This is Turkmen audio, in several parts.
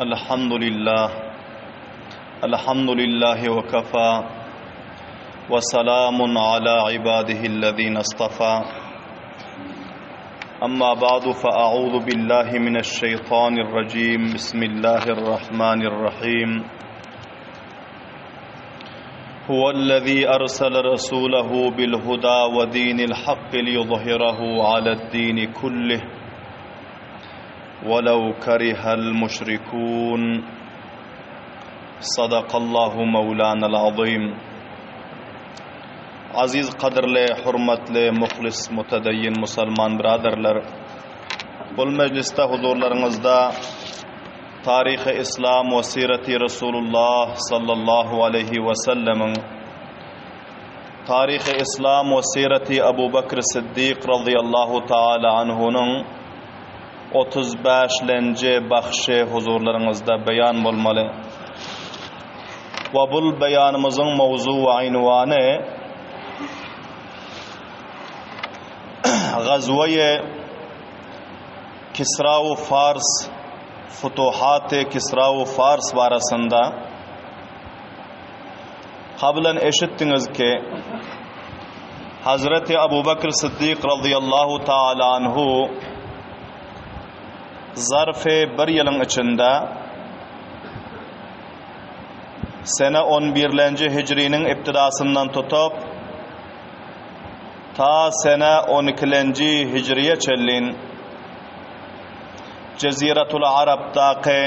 الحمد لله الحمد لله وكفى وسلام على عباده الذين اصطفى أما بعد فأعوذ بالله من الشيطان الرجيم بسم الله الرحمن الرحيم هو الذي أرسل رسوله بالهدى ودين الحق ليظهره على الدين كله ولو كره المشركون صدق الله مولانا العظيم Aziz kadyrly, hurmatly, muhlis, mutadayyin musulman biraderler. Bul mejlisde huzurlaryňyzda Taryhy Islam we Sireti Resulullah sallallahu aleýhi we sellemiň Taryhy Islam we Sireti Abu Bekr Siddik razyýallahu taala anhunyň 35-lenji bahşy huzurlaryňyzda beýan bolmaly. We bul beýanymyzyň mowzu we ynwany Gazweýe Kisra we Fars Futuhaty Kisra we Fars barasynda kablan eşitdiňiz ki Hazreti Abu Bakr Siddik radıyallahu taala anhu zarfy bir ýylyň içinde sene 11-lenji hijriniň ibtidasyndan tutup Ta sene on ikilenji hijriýe çenlin Jeziratul Arapdaky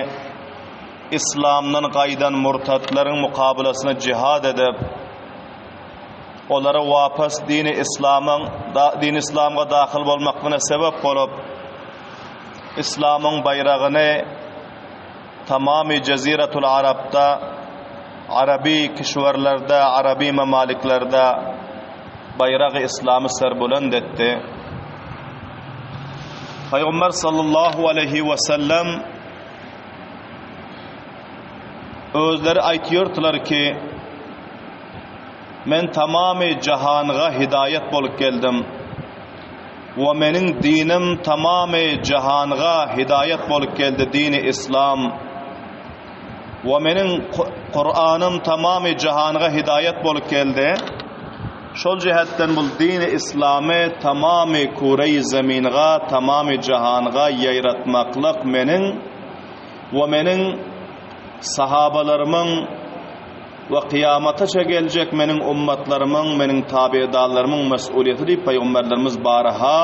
yslamdan gaýdan murtatlaryň mukabylasyna jihad edip, olara wapas dini yslamyň dini yslamga dahyl bolmaklygyna sebep bolup, yslamyň baýragyny Tamamy Jeziratul Arapda, araby kişwerlerde, araby memaliklerde baýragy yslamy serbulend etdi. Pygamber sallallahu aleýhi we sellem özleri aýtýardylar ki, Men tamamy jahanga hidaýat bolup geldim. We meniň dinim tamamy jahanga hidaýat bolup geldi dini islam. We meniň Kuranym tamamy jahanga hidaýat bolup geldi. Şol jihetden bul dini islamy tamamy kureýi zeminga tamamy jahanga ýaýratmaklyk meniň we meniň sahabalarymyň We kyýamataça geljek meniň ummatlarymyň, meniň tabedarlarymyň mes'ulyýeti diýip pygamberlerimiz baraha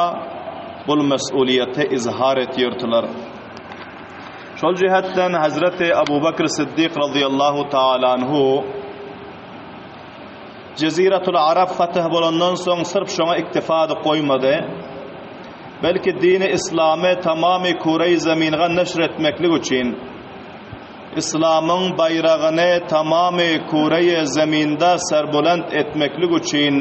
bul mes'ulyýeti izhar etýärdiler. Şol jihetden Hazreti Abu Bakr Siddik razyýallahu taala anhu Jeziratul Arap fatih bolandan soň syrf şoňa iktifa edip goýmady. Belki dini islamy tamamy kureý zeminga neşr etmeklik üçin Yslamyň baýragyny tamamy küreýi zeminde serbulent etmeklik üçin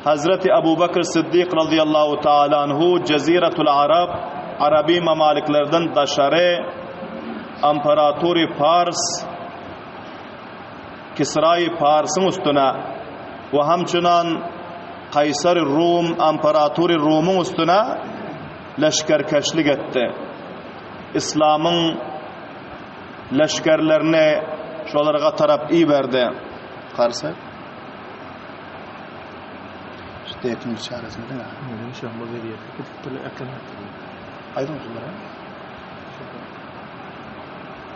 Hazreti Abu Bakr Siddik razyýallahu taala anhu Jeziratul Arap araby mamaliklerden daşary Amparatury Pars Kisraýy Parsyň üstüne we hamçynan Kaýsary Rum Amparatury Rumyň üstüne leşgerkeşlik etdi. Yslamyň leşgerlerini şolarga tarap iberdi. Karsa. Şu dekin çaresini diňe. Meniň şu bu weziyete gidip Aýdyň şunlara.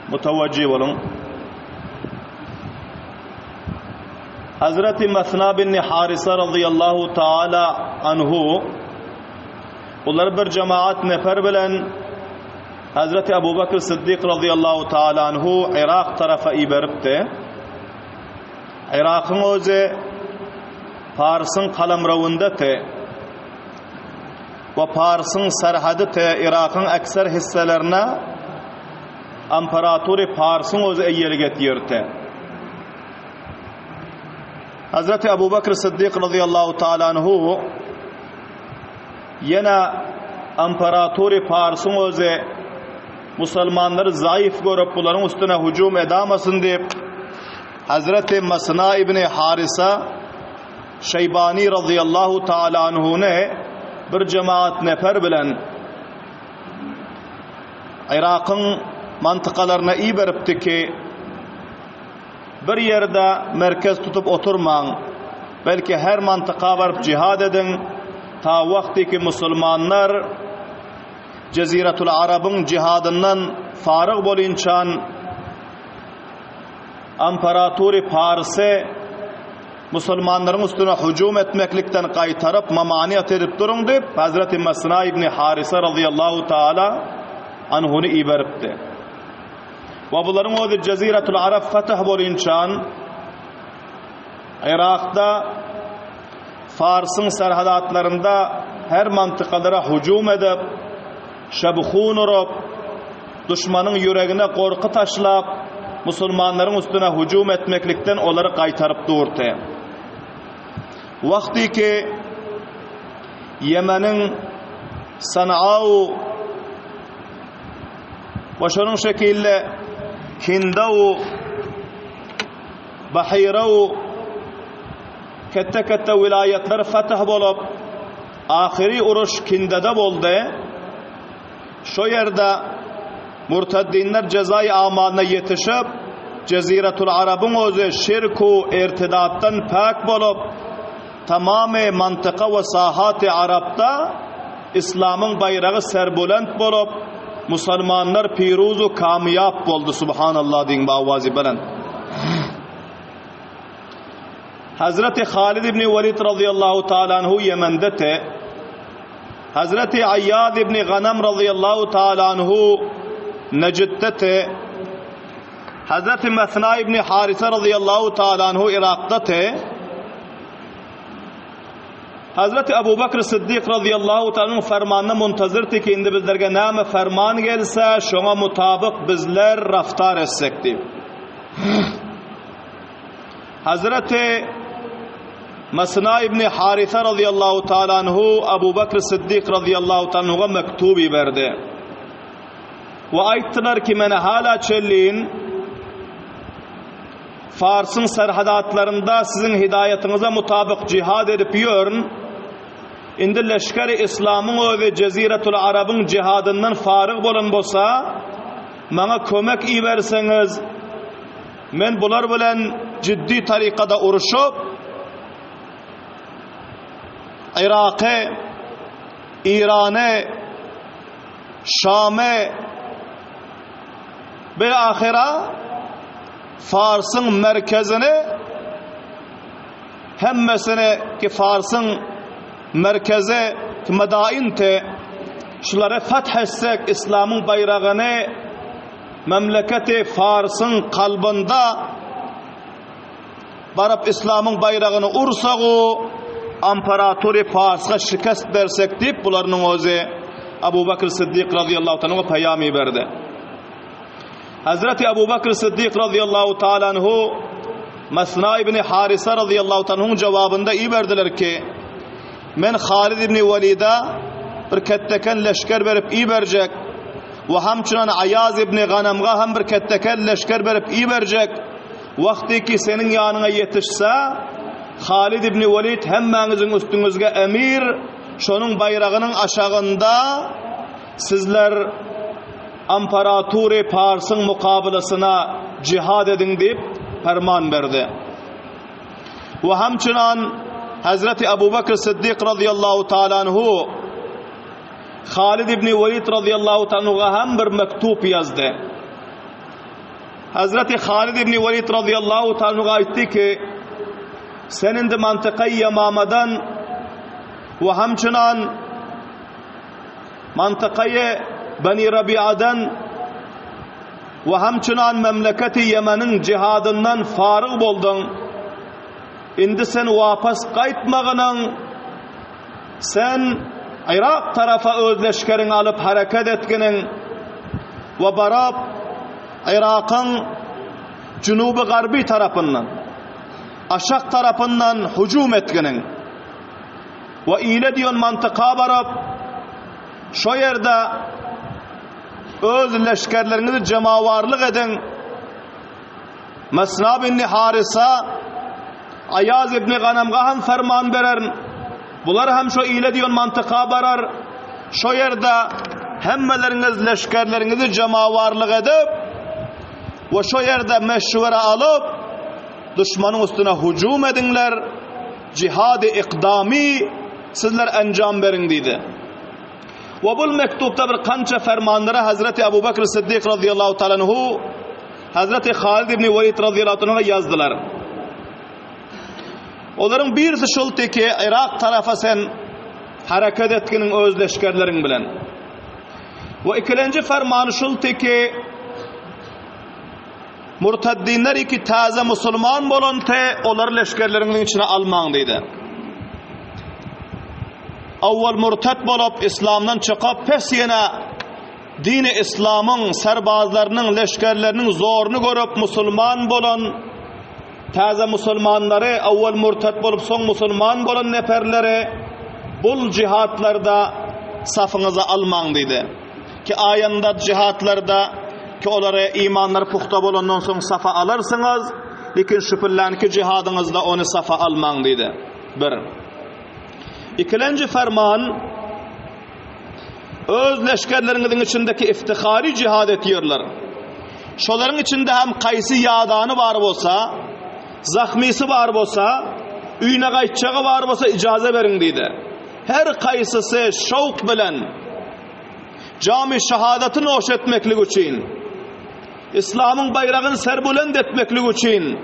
Mutawajjih boluň. Hazreti Masna bin Harisa radıyallahu taala anhu Bular bir jemaat nefer bilen Hazreti Abu Bakr Siddik radıyallahu taala anhu Irak tarafa iberipdi. Irakyň özi Parsyň kalamrawynda te we Parsyň serhedi te Irakyň ekser hisselerine imperatory Parsyň özi eýelik etýärdi. Hazreti Abu Bakr Siddik radıyallahu taala anhu Ýene imperatory Parsyň özi musulmanlary zaýyf görüp bularyň üstüne hüjüm edamasyn diýip Hazreti Masna ibn Harisa Şeýbani radıyallahu taala anhuny bir jemaat nefer bilen Yrakyň. mantykalaryna iberipdi ki, bir ýerde merkez tutup oturmaň, belki her mantyka baryp jihad ediň, ta wagty ki musulmanlar Jeziratul Arabyň jihadyndan faryg bolynçan Amparatury Parsy musulmanlaryň üstüne hüjüm etmeklikden gaýtaryp mamaniýat edip duruň diýip, Hazreti Mesna ibn Harisa razyýallahu taala anhuny iberipdi. We bularyň özi Jeziratul Arap fetih bolynçan Yrakda Farsyň serhadatlarynda her mantykalara hüjüm edip, şebhun urup, duşmanyň ýüregine gorky taşlap, musulmanlaryň üstüne hüjüm etmeklikden olary gaýtaryp durdy. Wagty ki Ýemeniň Sanaa we şonuň şekilde Hinda Bahyra ketde-ketde wilaýatlar fetih bolup, ahyry uruş Kindede boldy. Şo ýerde murtaddinler jezaý amalyna ýetişip, Jeziretul Arabyň özi şirk-u irtidatdan päk bolup, tamamy mantyka we sahaty Arapda Islamyň baýragy serbulent bolup, musalmanlar piruz-u kamyýap boldy. Subhanallah diýiň bi awazy belent. Hazreti Halid ibn Walid radıyallahu taala anhu Ýemende te, Hazreti Aýýad ibn Ganam radıyallahu taala anhu Nejdde te, Hazreti Mesna ibn Harisa radıyallahu taala anhu Irakda te, Hazreti Abu Bakr Siddik radıyallahu taala fermanyna muntazir te ki indi bizlerge näme ferman gelse şoňa mutabyk bizler raftar etsek diýip. Hazreti Mesna ibn Haritha radıyallahu taala anhu Abu Bakr Siddik radıyallahu taala anhuga mektup iberdi. We aýtdylar ki mene hala çellin Farsyň serhadatlarynda siziň hidaýatyňyza mutabyk jihad edip ýörün. Indi leşgeri Islamyň özi Jeziretul Arabyň jihadyndan faryg bolan bolsa, maňa kömek iberseňiz, Men bular bilen ciddi tarykada uruşyp, Yraky, Irany, Şamy, bil-ahyra Farsyň merkezini hemmesini ki Farsyň merkezi ki Medain te şulary fath etsek İslamyň baýragyny Memleketi Farsyň kalbynda baryp islamyň baýragyny ursagu, amparatury Farsga şikest bersek diýip bularynyň özi Abu Bakr Siddik razyýallahu taala anhu peýam iberdi. Hazreti Abu Bakr Siddik razyýallahu taala anhu Mesna ibn Harisa razyýallahu taala anhuň jogabynda iberdiler ki, men Halid ibn Walida bir ketdeken leşger berip iberjek. We hamçynan Aýaz ibn Ganamga hem bir kettekel leşger berip iberjek. Wagty ki seniň ýanyňa ýetişse, Halid ibn Welid hemmäňiziň üstüňizge emir, şonuň baýragynyň aşagynda sizler amparatury Parsyň mukabylasyna jihad ediň diýip perman berdi. We hamçynan Hazreti Abu Bakr Siddik radıyallahu taala anhu Halid ibn Welid radıyallahu anhuga hem bir mektup ýazdy. Hazreti Halid ibn Welid radıyallahu anhuga aýtdy ki, sen indi mantyka Ýamamadan we hamçynan mantykaýy Bani Rabiadan we hamçynan memleketi Ýemeniň jihadyndan faryg bolduň. Indi sen wapas gaýtmagynyň Sen Yrak tarapa öz leşgeriňi alyp hereket etginiň we baryp Yrakyň junuby-garby tarapyndan, aşak tarapyndan hüjüm etginiň we ile diýen mantyka baryp, şo ýerde öz leşgerleriňizi jemawarlyk ediň. Mesna ibn Harisa, Aýaz ibn Ganamga hem ferman bererin. Bular hem şo ile diýen mantyka barar. Şo ýerde Hemmeleriňiz leşgerleriňizi jemawarlyk edip we şo ýerde meşwere alyp, duşmanyň üstüne hüjüm ediňler, jihady ikdamy sizler enjam beriň diýdi. We bul mektupda bir kança fermanlara Hazreti Abu Bekr Siddik radıyallahu ta'ala anhu Hazreti Halid ibn Velid radıyallahu ta'ala ýazdylar. Olaryň birisi şuldy ki, Irak tarafa sen hereket etginiň öz leşgerleriň bilen. We ikilenji fermany şuldy ki, Murtaddinler iki täze musulman bolan te olary leşgerleriňiziň içine almaň diýdi. Awwal murtat bolup islamdan çykyp pes ýene dini islamyň serbazlarynyň leşgerleriniň zoruny görüp musulman bolan täze musulmanlary awwal murtat bolup soň musulman bolan neperleri bul jihatlarda safyňyza almaň diýdi. Ki aýanda jihatlarda ki olary imanlary puhta bolandan soň safa alarsyňyz, lekin şüpillänki jihadyňyzda ony safa almaň diýdi. Bir. Ikilenji ferman öz leşgerleriňiziň içindeki iftihary jihad etýärler. Şolaryň içinde hem kaýsy ýadany bar bolsa, zahmysy bar bolsa, öýüne gaýtjagy bar bolsa ijaza beriň diýdi. Her kaýsysy şowk bilen Jamy şahadaty noş etmeklik üçin, Islamyň baýragyny serbulend etmeklik üçin,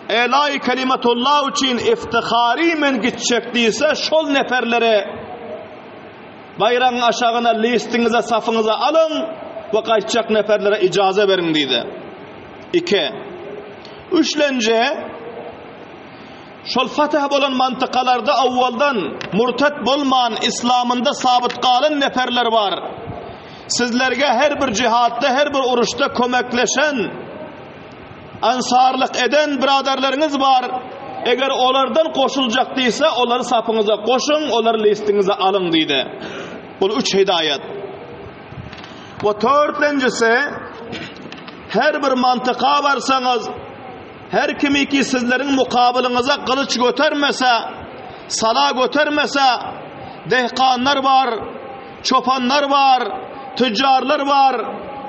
Elaý kelimatullah üçin iftihary men gitjek diýse, şol neperleri baýragyň aşagyna listiňize, safyňyza alyň we gaýtjak neperlere ijaza beriň diýdi. 2. Üçlenji Şol fatih bolan mantykalarda owaldan murtat bolman islamynda sabyt galan neperler bar. Sizlerge her bir jihatda, her bir uruşda kömekleşen, ansarlyk eden biraderleriňiz bar. Eger olardan goşuljak diýse, olary sapyňyza goşuň, olary listiňize alyň diýdi. Bu üç hidaýat. We dörtlenjisi her bir mantyka barsaňyz Her kimiki sizleriň mukabylyňyza gylyç götermese, sala götermese, dehkanlar bar, çopanlar bar, tüjjarlar bar,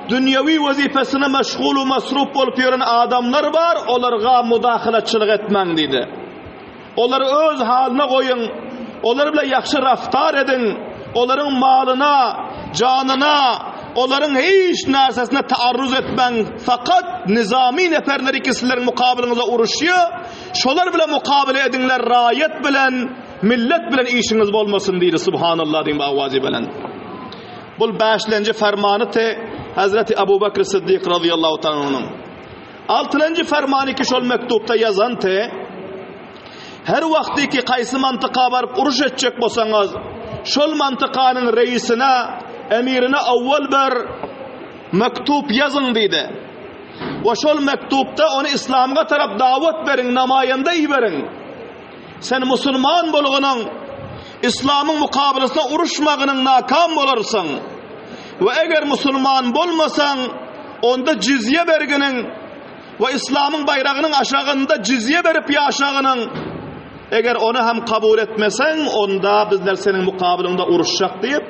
dünýewi wezipesine meşgul we mesrup bolup ýören adamlar bar, olarga mudahylatçylyk etmäň diýdi. Olary öz halyna goýuň, olar bilen ýagşy raftar ediň, olaryň malyna, janyna, olaryň hiç närsesine taarruz etmäň, fakat nizami neperler ki sizleriň mukabylyňyza uruşýar, şolar bilen mukabele ediňler, raýat bilen, millet bilen işiňiz bolmasyn diýdi, subhanallah diýip awazy bilen. Bul bäşlenji fermany te Hazreti Abu Bakr Siddik radıyallahu ta'ala Altynjy fermany ki şol mektupda ýazan te, Her wagty ki kaýsy mantyka baryp uruş etjek bolsaňyz, şol mantykanyň reisine, emirine awwal bir mektup ýazyň diýdi. We şol mektupda ony islamga tarap dawat beriň, namaýanda iberiň. Sen musulman bolgynyň, islamyň mukabylasyna uruşmagynyň nakam bolarsyň. We eger musulman bolmasaň, onda jizýe berginiň we islamyň baýragynyň aşagynda jizýe berip ýaşagynyň, eger ony hem kabul etmeseň, onda bizler seniň mukabylyňda uruşjak diýip,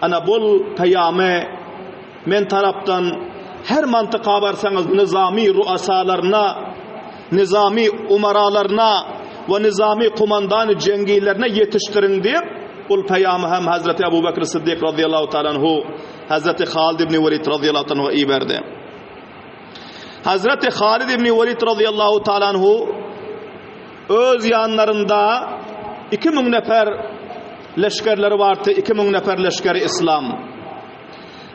ana bul peýamy Men tarapdan her mantyka barsaňyz nyzamy ruasalaryna, nyzamy umaralaryna we nyzamy kumandany jengilerine ýetişdiriň diýip, ol peýamy hem Hazreti Abu Bekr Siddik razyýallahu taala anhu Hazreti Halid ibn Welid razyýallahu taala anhu iberdi. Hazreti Halid ibn Welid razyýallahu taala anhu öz ýanlarynda 2000 nefer leşgerleri bardy, 2000 nefer leşgeri islam.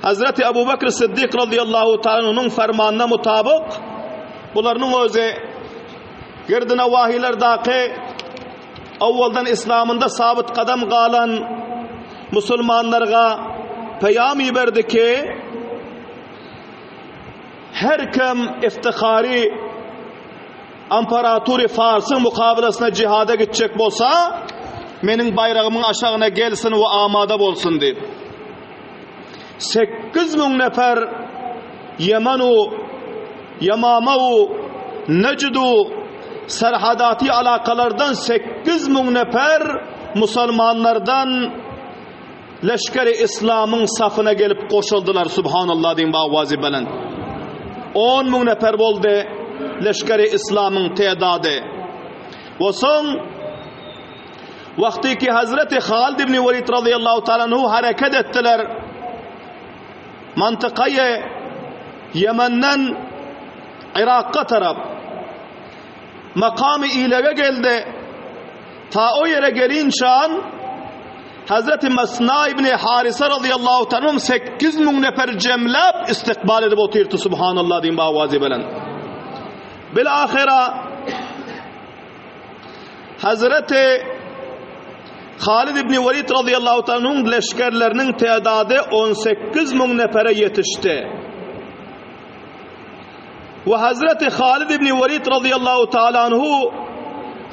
Hazreti Abu Bakr Siddik radıyallahu ta'ala'nın fermanına mutabık bularının özü girdine vahilerdaki awwaldan İslam'ında sabit kadam galan musulmanlarga peyam iberdi ki her kim iftihari Amparatury Farsyň mukabylasyna jihada gitjek bolsa, meniň baýragymyň aşagyna gelsin we amada bolsun diýip. 8000 nefer Ýemenu, Ýamamau, Nejdu serhadaty alakalardan 8000 nefer musulmanlardan. leşgeri islamyň safyna gelip goşuldylar subhanallah diýiň bawazy belent. 10 müň nefer boldy leşgeri islamyň tedady. We soň wagty ki Hazreti Halid ibn Walid radıyallahu ta'ala anhu hareket etdiler. Mantykaýy Ýemenden Yrakga tarap makamy ilege geldi. Ta o ýere gelinçan Hazreti Mesna ibn Harisa radıyallahu ta'ala 8000 nefer jemläp istikbal edip otyrdy subhanallah diýin bawazy bilen. Bil ahira Hazreti Halid ibn Walid radıyallahu ta'ala'nın leşgerleriniň tädady 18 müň nefere ýetişdi. We Hazreti Halid ibn Walid radıyallahu ta'ala anhu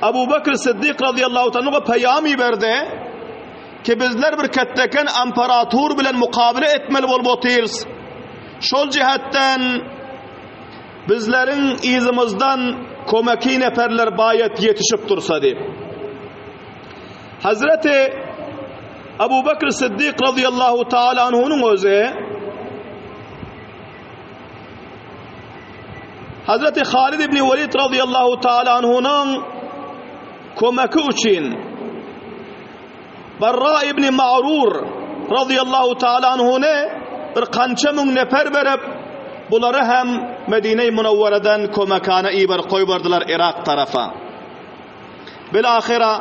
Abu Bakr Siddik radıyallahu ta'ala peýam berdi ki bizler bir ketdeken imperator bilen mukabele etmeli bolup otyrys. Şol jihetden Bizleriň yzymyzdan komeki neperler baýat ýetişip dursa diýip. Hazreti Abu Bakr Siddik radıyallahu taala anhunyň özi Hazreti Halid ibn Walid radıyallahu taala anhunyň komeki üçin Barra ibn Ma'rur radıyallahu taala anhuny bir kança müň nefer berip, bulary hem Medine-i Munawwaradan kömekana iber koýbardylar Irak tarafa. Bil-ahira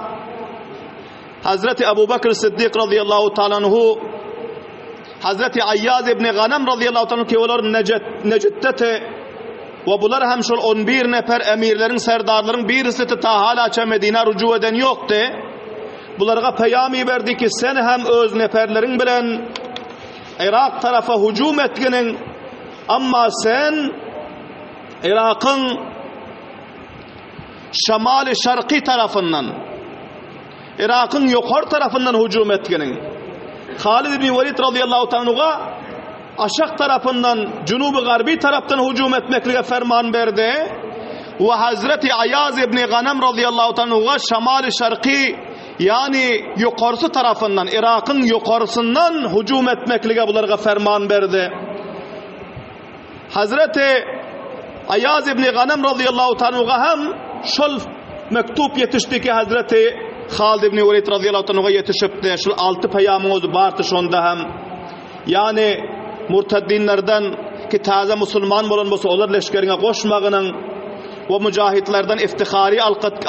Hazreti Abu Bakr Siddik radıyallahu taala anhu Hazreti Ayyaz ibn Ganam radıyallahu taala ki olar Necet Necetde we bular hem şol 11 nefer emirleriň serdarlaryň birisi ta hala Medine rucu eden ýokdy. Bularga peýam iberdi ki, sen hem öz neferleriň bilen Irak tarafa hüjüm etginiň, amma sen Irakyň şamaly şarky tarafyndan, Irakyň ýokary tarafyndan hüjüm etginiň. Halid ibn Walid radıyallahu ta'ala aşak tarafyndan, junuby garby tarapdan hüjüm etmeklige ferman berdi. We Hazreti Aýaz ibn Ganem radıyallahu ta'ala şamaly şarky, ýani ýokarsy tarafyndan, Irakyň ýokarsyndan hüjüm etmeklige bularga ferman berdi. Hazreti Aýaz ibn Ganem radıyallahu ta'ala hem şol mektup ýetişdi ki Hazreti Halid ibn Walid radıyallahu ta'ala ýetişipdi. Şol altı peýamyň özi bardy şonda hem. Ýagny murtaddinlerden ki täze musulman bolan bolsa olar leşgeriňe goşmagynyň we mujahidlerden iftihary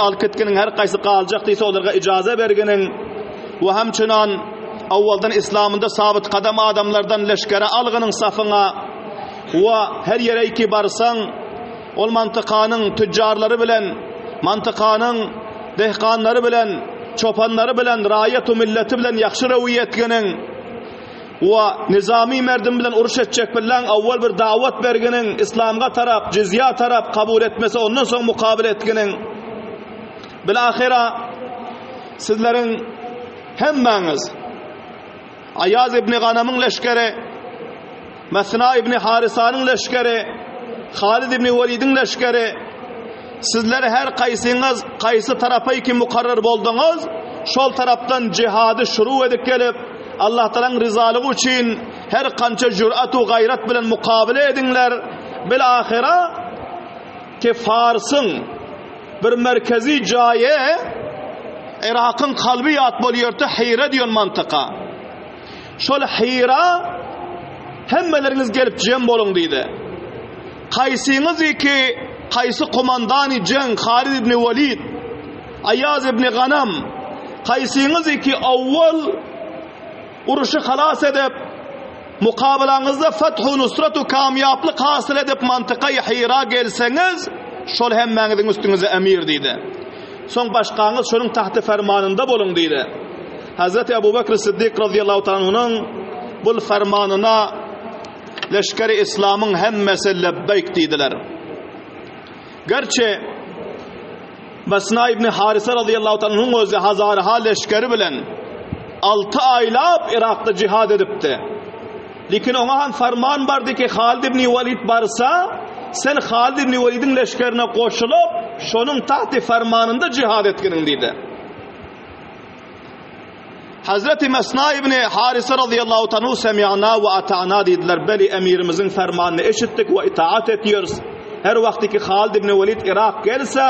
alkytginiň her kaýsy galjak diýse olarga ijaza berginiň we hemçinan awwaldan islamynda sabit kadam adamlardan leşgere algynyň safyňa we her ýere ki barsaň ol mantykanyň tüccarlary bilen mantykanyň dehkanlary bilen çopanlary bilen raýat milleti bilen ýagşy röwiýetginiň We nizami merdim bilen uruş etjek bilen awwal bir dawat berginiň islamga tarap, jizýa tarap kabul etmese ondan soň mukabil etginiň. Bil ahira sizleriň hemmäňiz Aýaz ibn Ganamyň leşgeri, Mesna ibn Harisanyň leşgeri, Halid ibn Welidiň leşgeri, sizler her kaýsyňyz kaýsy tarapa ki mukarrar bolduňyz, şol tarapdan jihady şuru edip gelip, Allah Taalanyň ryzalygy üçin her kança jürat we gaýrat bilen mukabele ediňler. Bil ahira ki Farsyň bir merkezi jaýy Irakyň kalby ýat bolýardy Hira diýen mantyka. Şol Hira hemmeleriňiz gelip jem boluň diýdi. Kaýsyňyz ki kaýsy komandany jeň Halid ibn Walid Aýaz ibn Ganam, kaýsyňyz ki awwal uruşy halas edip, mukabalaňyzda fethu nusratu kamýaplyk hasyl edip mantyka-i Hira gelseňiz, şol hemmäňiziň üstüňize emir diýdi. Soň başgaňyz şonuň tahty fermanynda boluň diýdi. Hazreti Abu Bekr Siddik radıyallahu ta'ala anhunyň bul fermanyna leşgeri İslamyň hemmesi lebbeyk diýdiler. Gerçi Mesna ibn Harise radıyallahu ta'ala özi hazarha leşgeri bilen 6 aýlap Irakda jihad edipdi. Lekin oňa hem farman bardy ki Halid ibn Walid barsa, sen Halid ibn Walidiň leşgerine goşulyp, şonuň tahti fermanynda jihad etginiň diýdi. Hazreti Mesna ibn Harisa radıyallahu tanhu semi'na ve ata'na diýdiler. Beli emirimiziň fermanyny eşitdik we itaat etýäris. Her wagty ki Halid ibn Welid Irak gelse,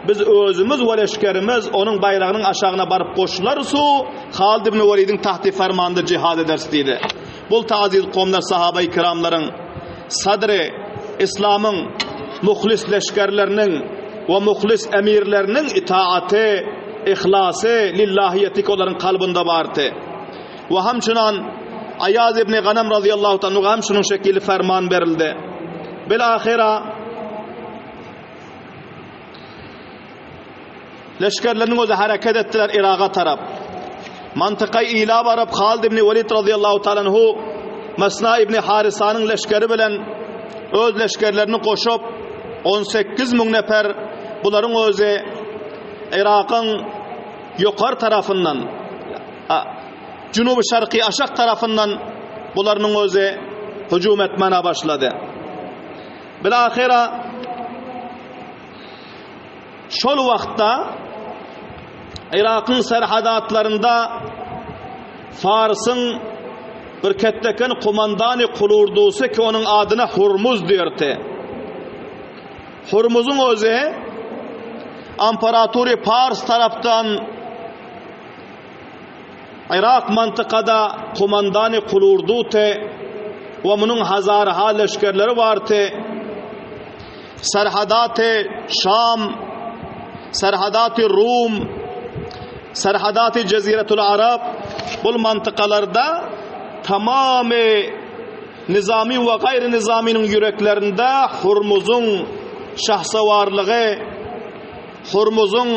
biz özümiz we leşgerimiz onuň baýragynyň aşagyna baryp goşularys u Halid ibn Welidiň tahti fermanynda jihad ederis diýdi. Bul aziz kowumlar sahabai kiramlaryň sadry islamyň muhlis leşgerleriniň we muhlis emirleriniň itaaty, ihlasy, lillahiýeti ki olaryň kalbynda bardy. We hamçynan Aýaz ibn Ganam razyýallahu ta'ala hem şunuň şekili ferman berildi. Bil ahira Leşgerleriniň özi hereket etdiler Yraga tarap. Mantyka ila baryp Halid ibn Welid razyýallahu ta'ala anhu Mesna ibn Harisanyň leşgeri bilen öz leşgerlerini goşup 18 müň nefer bularyň özi Yragyň ýokary tarapyndan Junuby şarky aşak tarapyndan bularynyň özi hüjüm etmäne başlady. Bilahira Şol wagtda Yrakyň serhadatlarynda Farsyň bir ketdeken komandany kulurdusy ki onuň adyna Hurmuz diýerdi. Hurmuzyň özi amparatury Pars tarapdan Yrak mantykada komandany kulurduty we munuň hazarha leşgerleri bardy. Serhadaty Şam, Serhadaty Rum, Serhadaty Jeziretul Arap bul mantykalarda tamamy nizami we gaýry nizaminiň ýüreklerinde Hurmuzyň şahsawarlygy, Hurmuzyň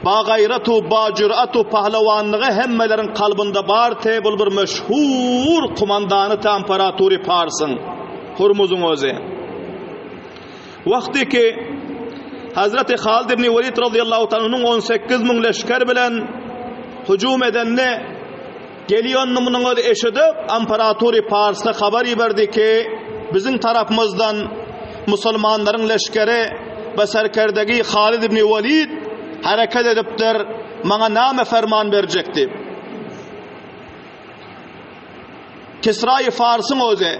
Ba-gaýrat-u, ba-jürat-u pahlawanlygy hemmeleriň kalbynda bar te bul bir meşhur kumandany te amparatury Parsyň, Hurmuzyň özi. Wagty ki, Hazreti Halid ibn Welid razyýallahu ta'ala anhunyň 18 müň leşger bilen hüjüm edenini Gelýänini munuň özi eşidip, amparatury Parsga habar iberdi ki, biziň tarapymyzdan musulmanlaryň leşgeri we serkerdegi Halid ibn Welid hereket edipdir, maňa näme ferman berjek diýip. Kisraýy Farsyň özi,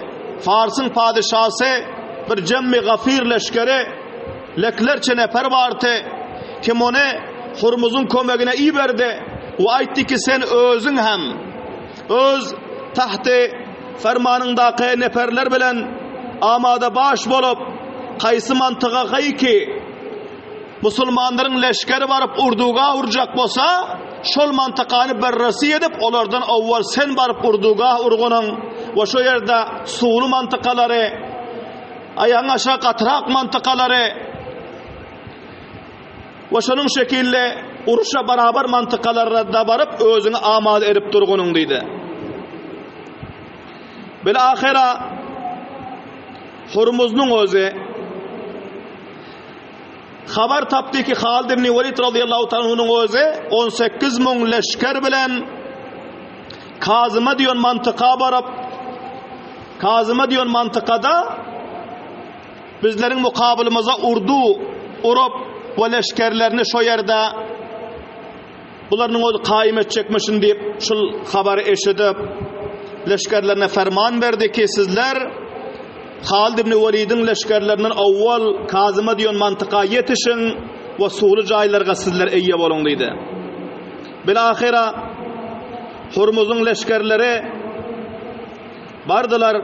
Farsyň padyşasy bir jemmi gafir leşgeri, leklerçe nefer bardy, kim ony Hurmuzyň kömegine iberdi we aýtdy ki, sen özüň hem öz tahty fermanyňdaky neferler bilen amada baş bolup, kaýsy mantyga gaý ki, Musulmanlaryň leşgeri baryp urduga urjak bolsa, şol mantykany berresi edip, olardan owwal sen baryp urduga urgunyň we şo ýerde suwly mantykalary, aýagyň aşak gatyrak mantykalary we şonuň şekilli uruşa barabar mantykalara-da baryp özüňi amada edip durgunyň diýdi. Bil-ahyra Hurmuznyň özi Habar tapdy ki, Halid ibn Welid razyýallahu ta'ala anhunyň özi 18 müň leşger bilen Kazyma diýen mantyka baryp, Kazyma diýen mantykada bizleriň mukabylymyza urdu urup we leşgerlerini şo ýerde Bularynyň özi kaýym etjekmişin diýip, şul habary eşidip, leşgerlerine ferman berdi ki, sizler Halid ibn Welidiň leşgerlerinden owwal Kazyma diýen mantyka ýetişiň we suwly jaýlarga sizler eýe boluň diýdi. Bilahyra Hurmuzyň leşgerleri bardylar.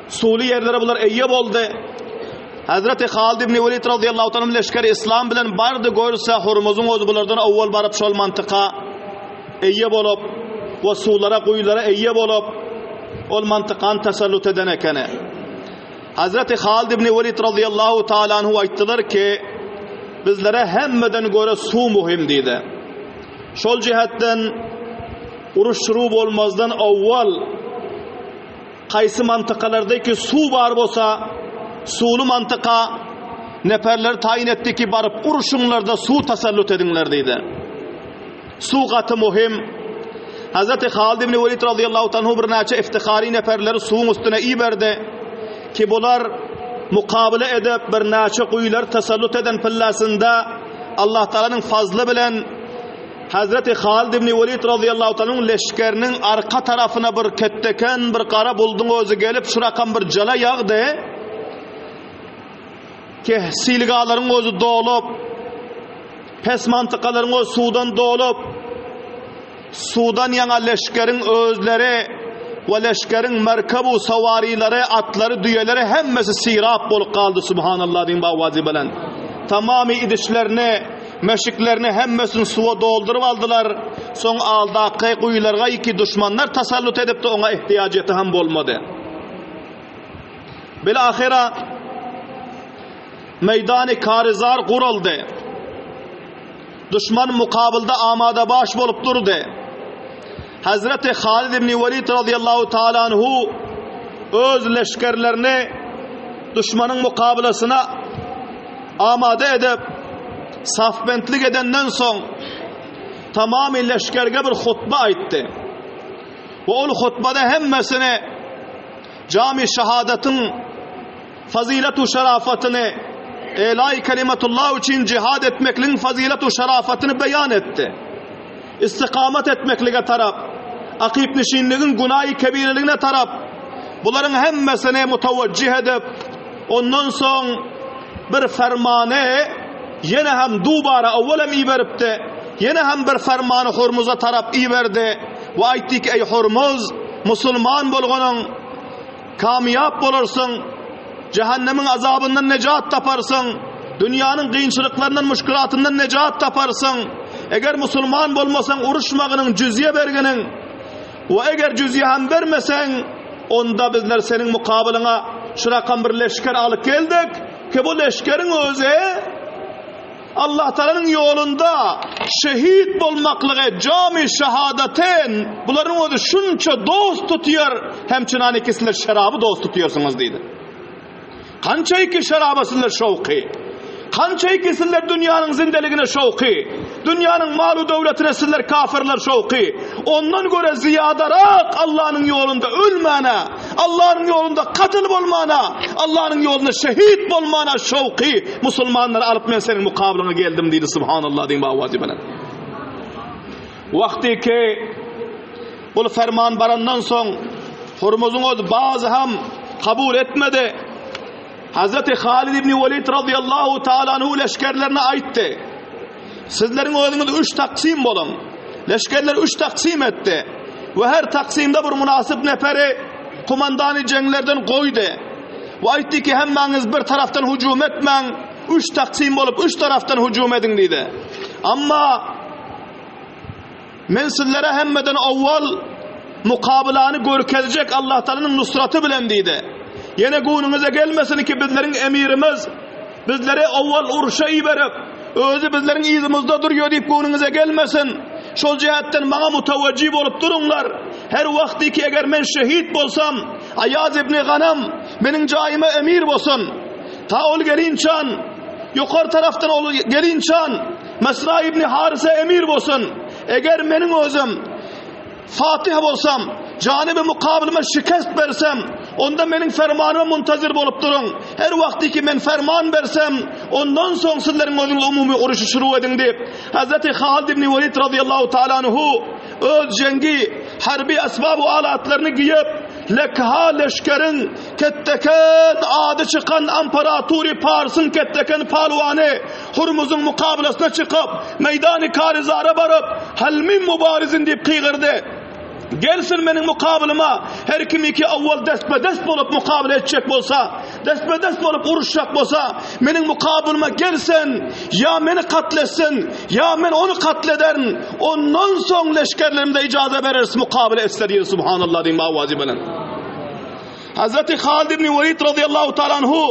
Suwly ýerlere bular eýe boldy. Hazreti Halid ibn Welid radıyallahu ta'ala leşgeri İslam bilen bardy görse Hurmuzyň özi bulardan owwal baryp şol mantyka eýe bolup we suwlara guýulara eýe bolup ol mantykany tasallut eden ekeni. Hazreti Halid ibn Welid radıyallahu ta'ala anhu aýtdylar ki bizlere hemmeden göre suw muhim diýdi. Şol jihetden uruş şuru bolmazdan owwal Kaýsy mantykalarda ki suw bar bolsa, suwly mantyka neperleri taýyn etdi ki baryp uruşyňlarda suw tasallut ediňler diýdi. Suw gaty muhim. Hazreti Halid ibn Welid radıyallahu anhu birnäçe iftihari neperleri suwuň üstüne iberdi ki bular mukabele edip birnäçe guýular tasallut eden pillasynda Allah Taalanyň fazly bilen. Hazreti Halid ibn Welid radıyallahu ta'alanyň leşgeriniň arka tarafyna bir ketdeken bir gara bulduň özi gelip şu rakam bir jala ýagdy. Ki silgalaryň özi dolup, pes mantykalaryň özi suwdan dolup, suwdan ýaňa leşgeriň özleri we leşgeriň merkebu sawarilary, atlary, düýeleri hemmesi sirap bolup galdy subhanallah diýin bawazy bilen. Tamamy idişlerini, meşiklerini hemmesini suwa dolduryp aldylar. Soň aldaky guýularga iki duşmanlar tasallut edipdi, oňa ihtiýajeti hem bolmady. Bil-ahyra meýdany Karizar guraldy. Duşman mukabylda amada baş bolup durdy. Hazreti Halid ibn Welid radıyallahu taala anhu öz leşgerlerini duşmanyň mukabylasyna amada edip safbentlik edenden soň tamamy leşgerge bir hutba aýtdy. We ol hutbada hemmesini Jami şahadatyň fazilet-u şerafatyny, Elaý kelimetullah üçin jihad etmekligiň fazilet-u şerafatyny beýan etdi. Istikamat etmeklige tarap, akypnişinligiň günaýy kebireligine tarap bularyň hemmesini mutawajjih edip, ondan soň bir fermany ýene hem dubara owal hem iberipdi, ýene hem bir fermany Hurmuza tarap iberdi we aýtdy ki, Eý Hurmuz, musulman bolganyň, Kamýap bolarsyň, jähennemiň azabyndan nejat taparsyň, dünýäniň kynçylyklaryndan, muşkilatyndan nejat taparsyň. Eger musulman bolmasaň, uruşmagynyň, jüzýe berginiň we eger jüzýe hem bermeseň, onda bizler seniň mukabylyňa şu rakam bir leşger alyp geldik ki, bu leşgeriň özi Allah Taalanyň ýolunda şehit bolmaklygy jamy şehadaten bularyň özi şunça dost tutýar, hem çynanyki sizler şeraby dost tutýarsyňyz diýdi. Kança iki şeraba sizler şowky. Kança iki sizler dünýäniň zindeligine şowky. Dünýäniň malu döwletine sizler kafirler şowky. Ondan göre zyýadarak Allanyň ýolunda ölmäne, Allanyň ýolunda katyl bolmana, Allanyň ýolunda şehit bolmana şowky musulmanlary alyp men seniň mukabylyňa geldim diýdi subhanallah diýin bawazy bilen. Wagty ki bul ferman barandan soň Hurmuzyň öz bazy hem kabul etmedi. Hazreti Halid ibn Velid radıyallahu taala anhu leşgerlerine aýtdy. Sizleriň özüňiz üç taksim boluň. Leşgerler üç taksim etdi we her taksimde bir mynasyp neperi komandany jeňlerden goýdy. We aýtdy ki, hemmäňiz bir tarapdan hüjüm etmäň, üç taksim bolup üç tarapdan hüjüm ediň diýdi. Amma men sizlere hemmeden owwal mukabylany görkezjek Allah Taalanyň nusraty bilen diýdi. Ýene göwnüňize gelmesin ki bizleriň emirimiz Bizleri owwal urşa iberip, özi bizleriň yzymyzda durýar diýip göwnüňize gelmesin. Şol jähetden maňa mutawajjih bolup duruňlar. Her wagty ki eger men şehit bolsam, Aýaz ibn Ganam meniň jaýyma emir bolsun. Ta ol gelinçan, ýokary tarapdan ol gelinçan, Mesra ibn Harise emir bolsun. Eger meniň özüm Fatih bolsam, janyby mukabylyma şikest bersem, onda meniň fermanyma muntazir bolup duruň. Her wagty ki men ferman bersem, ondan soň sizleriň özüňiz umumy uruşy şuru ediň diýip, Hazreti Halid ibn Welid radıyallahu taala anhu öz jengi harbi esbab we alatlaryny giýip, lekha leşgeriň ketdeken ady çykan amparatury Parsyň ketdeken palwany Hurmuzyň mukabylasyna çykyp, meýdany Karizara baryp, Hal min mubarizin diýip gygyrdy. Gelsin meniň mukabylyma, her kim iki awwal destbe-dest bolup mukabyla etjek bolsa, destbe-dest bolup uruşjak bolsa, meniň mukabylyma gelsin, ýa meni katl etsin, ýa men ony katl ederin, ondan soň leşgerlerimize ijaza bereris mukabyla etse diýdi, subhanallah diýin bawazy bilen. Hazreti Halid ibn Welid radıyallahu taala anhu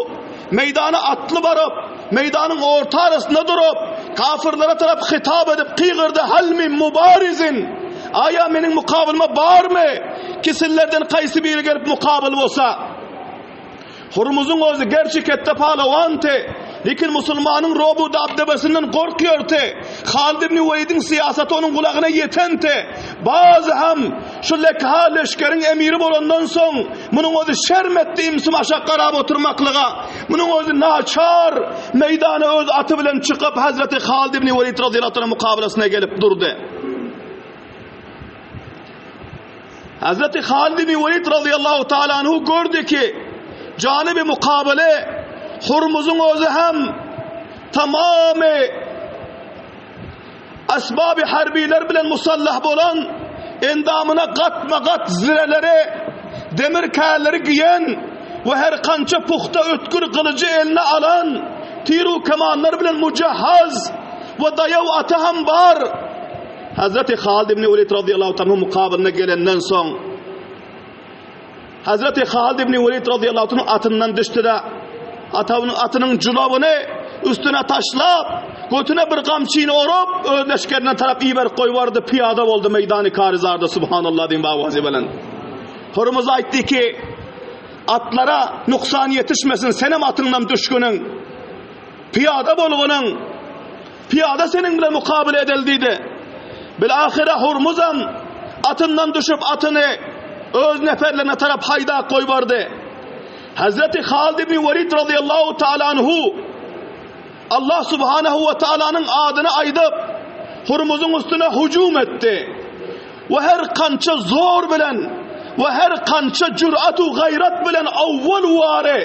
meýdana atly baryp, meýdanyň orta arasynda durup, kafirlere tarap hitap edip gygyrdy, Hal min mubarizin? Aýa meniň mukabylyma barmy? Ki sizlerden kaýsy biri gelip mukabyl bolsa? Hurmuzyň özi gerçi ketde palawanty. Lekin musulmanyň robu dabdebesinden gorkýardy. Halid ibn Welidiň syýasaty onuň gulagyna ýetenti. Bazy hem şu lekha leşgeriň emiri bolandan soň, munuň özi şerm etdi imsim aşak garap oturmaklyga. Munuň özi naçar meýdana öz aty bilen çykyp Hazreti Halid ibn Welid radiyallahu anh mukabalasyna gelip durdy. Hazreti Halid ibn Welid radıyallahu taala anhu gördü ki janibi mukabele Hurmuzun özü hem tamamy asbaby harbiler bilen musallah bolan endamyna gatma-gat zireleri, demir kärleri giýen we her kança puhta ötgür gylyjy eline alan tiru kemanlar bilen mujahhaz we daýaw aty hem bar. Hazreti Halid ibn Welid radıyallahu anhu mukabylyna gelenden soň Hazreti Halid ibn Welid radıyallahu anh atyndan düşdi-de, atawynyň atynyň julawyny üstüne taşlap, götüne bir gamçyny orup, öz leşgerine tarap iberip goýbardy, pyýada boldy meýdany Karizarda, subhanallah diýen bawazy bilen. Hurmuz aýtdy ki, atlara nuksan ýetişmesin, senem atyňdan düşgüniň. Pyýada bolgunyň. Pyýada seniň bilen mukabele edeli diýdi. Bil-ahyra Hurmuzam atyndan düşüp atyny öz neferlerine tarap haýdap goýbardy. Hazreti Halid ibn Welid radıyallahu taala anhu Allah subhanahu we taalanyň adyny aýdyp Hurmuzyň üstüne hüjüm etdi. We her kança zor bilen we her kança jürat u gaýrat bilen awwal wary,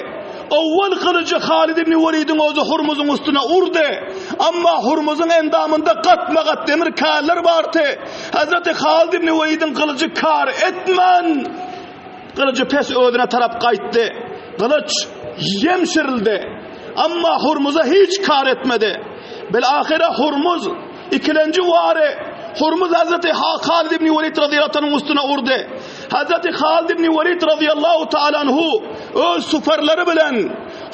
owwal gylyjy Halid ibn Welidiň özi Hurmuzyň üstüne urdy. Amma Hurmuzyň endamynda gatma-gat demir kärler bardy. Hazreti Halid ibn Welidiň gylyjy kar etmän, gylyjy pes özüne tarap gaýtdy. Gylyç ýemşirildi. Amma Hurmuza hiç kar etmedi. Bil-ahyra Hurmuz Ikilenji wary Hurmuz Hazreti Halid ibn Welid radıyallahu anhu'nun üstüne urdy. Hazreti Halid ibn Welid radıyallahu ta'ala anhu öz süperleri bilen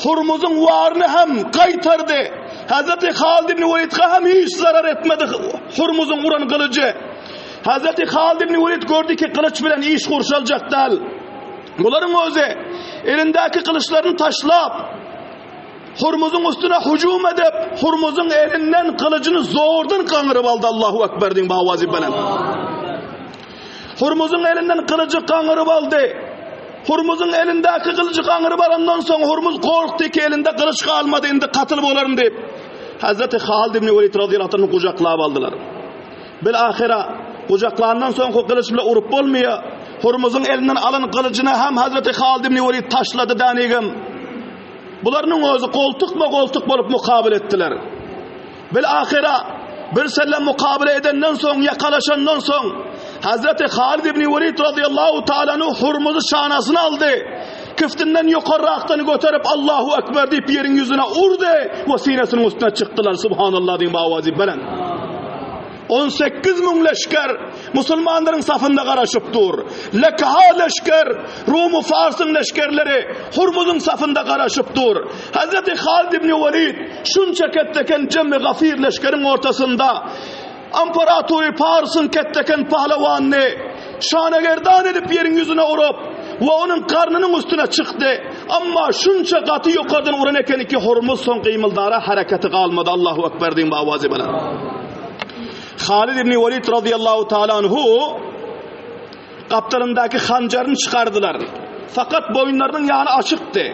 Hurmuzun waryny hem gaýtardy. Hazreti Halid ibn Welid'e hem hiç zarar etmedi Hurmuzun uran gylyjy. Hazreti Halid ibn Welid gördü ki gylyç bilen iş gurşaljak däl. Bularyň özi elindäki gylyçlaryny taşlap Hurmuzyň üstüne hüjüm edip, Hurmuzyň elinden gylyjyny zordan gaňryp aldy. Allahu Ekber diýin bawazy bilen. Hurmuzyň elinden gylyjy gaňryp aldy. Hurmuzyň elindäki gylyjy gaňryp alandan soň Hurmuz gorkdy ki elinde gylyç galmady, indi katyl bolaryn diýip. Hazreti Halid ibn Welid radıyallahu anhu gujaklap aldylar. Bil ahyra gujaklandan soň gylyç bilen urup bolmaýar. Hurmuzyň elinden alan gylyjyny hem Hazreti Halid ibn Welid taşlady dänigim. Bularynyň özi goltukma-goltuk bolup mukabyl etdiler. Bil-ahyra bir sellem mukabyle edenden soň, ýakalaşandan soň, Hazreti Halid ibn Welid radıyallahu ta'ala anhu Hurmuzy şanasyna aldy. Kiftinden ýokarrakdan göterip Allahu Ekber diýip ýeriň ýüzüne urdy we sinesiniň üstüne çykdylar. Subhanallah diýip awazy belent. 18 müň leşger musulmanlaryň safynda garaşyp dur. Lekaha leşger, Rumu Farsyň leşgerleri Hurmuzyň safynda garaşyp dur. Hazreti Halid ibn Welid şunça ketteken jemmi gafir leşgeriň ortasynda Imperatory Farsyň ketteken pahlawanyny şanagerdan edip ýeriň ýüzüne urup we onuň garnynyň üstüne çykdy. Amma şunça gaty ýokardan uran ekeni ki Hormuz soň gymyldara hareketi galmady. Allahu Ekber diýin bawazy bilen. Halid ibn Welid radıyallahu taala anhu gapdalyndaky hanjaryny çykardylar. Fakat boýunlarynyň ýany açykdy.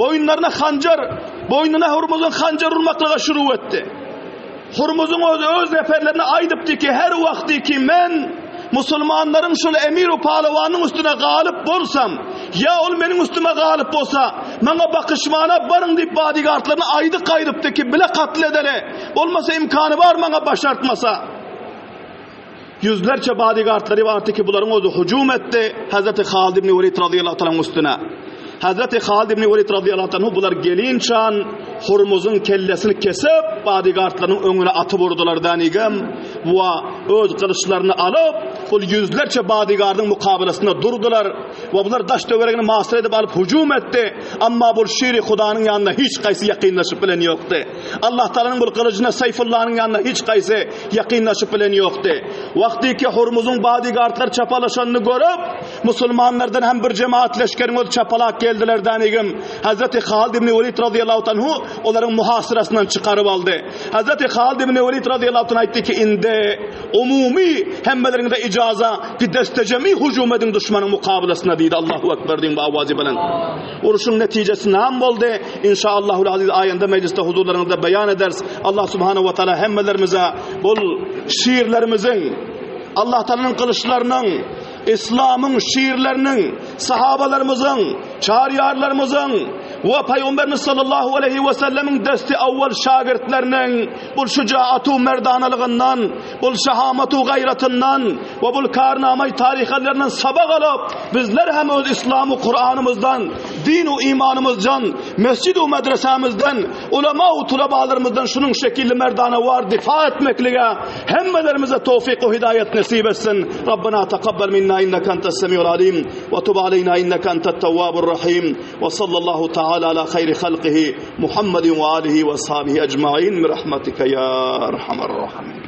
Boýunlaryna hanjar, boýnuna Hurmuzyň hanjar urmaklyga şuru etdi. Hurmuzyň özi öz neferlerine aýdypdy ki, her wagty ki men musulmanlaryň şol emir u palawanyň üstüne galyp bolsam, ýa ol meniň üstüme galyp bolsa, maňa bakyşmana baryň diýip bodyguardlaryna aýdyk aýdypdy ki, bile katl edeli, bolmasa imkany bar maňa başartmasa. Ýüzlerçe bodyguardlary bardy ki, bularyň özi hüjüm etdi Hazreti Halid ibn Welid radıyallahu ta'ala üstüne. Hazreti Halid ibn Welid radıyallahu anhu bular gelinçan Hurmuzun kellesini kesip bodyguardlarynyň öňüne atyp urdular danigem we öz gylyçlaryny alyp ol ýüzlerçe bodyguardyň mukabelasynda durdular we bular daş töweregini masyr edip alyp hüjüm etdi. Amma bu şiri Hudanyň ýanyna hiç gaýsy ýakynlaşyp bilen ýokdy. Allah Taalanyň bu gylyjyna Saýfullanyň ýanyna hiç gaýsy ýakynlaşyp bilen ýokdy. Wagty ki Hurmuzyň bodyguardlar çapalaşanyny görüp, musulmanlardan hem bir jemaat leşgeriň özi çapalak geldi. geldiler danigim. Hazreti Halid ibn Welid radıyallahu anhu olaryň muhasyrasyndan çykaryp aldy. Hazreti Halid ibn Welid radıyallahu anh aýtdy ki, indi umumy hemmeleriňize ijaza ki destejemi hüjüm ediň duşmanyň mukabylasyna diýdi. Allahu ekber diýiň bu awazy bilen. Uruşyň netijesi näme boldy? Inşaallahul aziz aýynda mejlisde huzurlaryňyzda beýan ederis. Allah subhanahu we taala hemmelerimize bul şiirlerimiziň Allah Taalanyň gylyçlarynyň Islamyň şirleriniň, sahabalarymyzyň, çaryýarlarymyzyň we Pygamberimiz sallallahu aleýhi we sellemiň desti awwal şagirtleriniň bul şujaatu merdanalygyndan, bul şahamatu gaýratyndan we bul karnamaý taryhallaryndan sabak alyp, bizler hem öz Islamu Kuranymyzdan, dinu imanymyzdan, mesjidu medresämizden, ulama we tulabalarymyzdan şunuň şekilli merdanawar difa etmeklige Hemmelerimize towfik we hidaýet nesip etsin. Rabbena takabbal minna inneke entes semiul alim we tub aleyna inneke entet tewwabur rahim. We sallallahu taala ala hayri halqihi Muhammedin we alihi we ashabihi ecmaîn bi rahmetike ya erhamer rahimin.